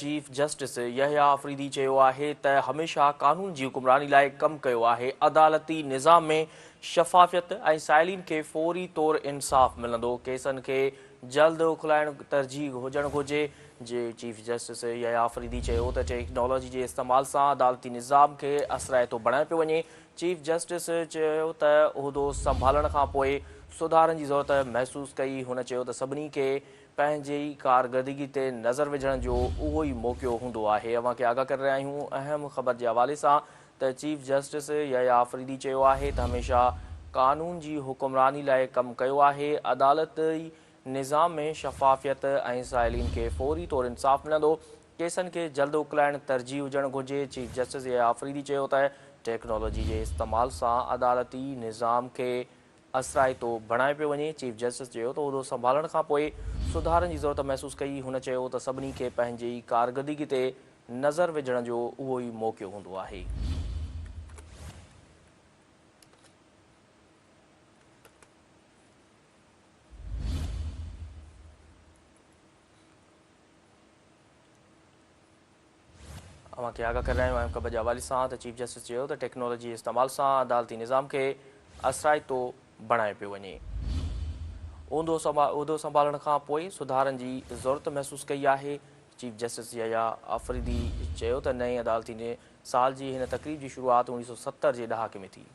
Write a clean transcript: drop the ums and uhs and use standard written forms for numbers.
Chief justice Yahya Afridi چيو آهي ته هميشه قانون جي حڪمراني لاء ڪم ڪيو آهي، عدالتي نظام ۾ شفافيت ۽ سائلين کي فوري طور انصاف ملندو، ڪيسن کي جلد اڪلائڻ ترجيح هجڻ گهرجي. چيف جسٽس يحيٰ آفريدي چيو ته ٽيڪنالاجي جي استعمال سان عدالتي نظام کي اثرائتو بڻايو پيو وڃي. چيف جسٽس چيو ته عهدو سنڀالڻ کانپوء سڌارن جي ضرورت محسوس ڪئي، هن چيو ته سڀني کي پنهنجي ئي ڪارڪردگي تي نظر وجهڻ جو اهو ئي موقعو هوندو آهي. اوهان کي آگاهه ڪري رهيا آهيون اهم خبر جي حوالي سان ته چيف جسٽس يحيٰ آفريدي چيو آهي ته هميشه قانون جي حڪمراني لاء ڪم ڪيو آهي، عدالتي نظام ۾ شفافيت ۽ سائلين کي فوري طور انصاف ملندو، ڪيسن کي جلد اڪلائڻ ترجيح هجڻ گهرجي. چيف جسٽس يحيٰ آفريدي چيو ته ٽيڪنالاجي جي استعمال سان عدالتي نظام کي اثرائتو بڻايو پيو وڃي. چيف جسٽس چيو ته عهدو سنڀالڻ کانپوء سڌارن جي ضرورت محسوس ڪئي. هن چيو ته سڀني کي پنهنجي ئي ڪارڪردگي تي نظر وجهڻ جو اهو ئي موقعو هوندو آهي. اوهان کي آگاهه ڪري رهيا آهيون خبر جي حوالي سان ته چيف جسٽس چيو ته ٽيڪنالاجي جي استعمال سان عدالتي نظام کي اثرائتو بڻايو پيو وڃي. عهدو سنڀالڻ کان پوء سڌارن جي ضرورت محسوس ڪئي آهي. چيف جسٽس يحيٰ آفريدي چيو ته نئين عدالتي سال جي هن تقريب جي شروعات 1970 جي ڏهاڪي ۾ ٿي.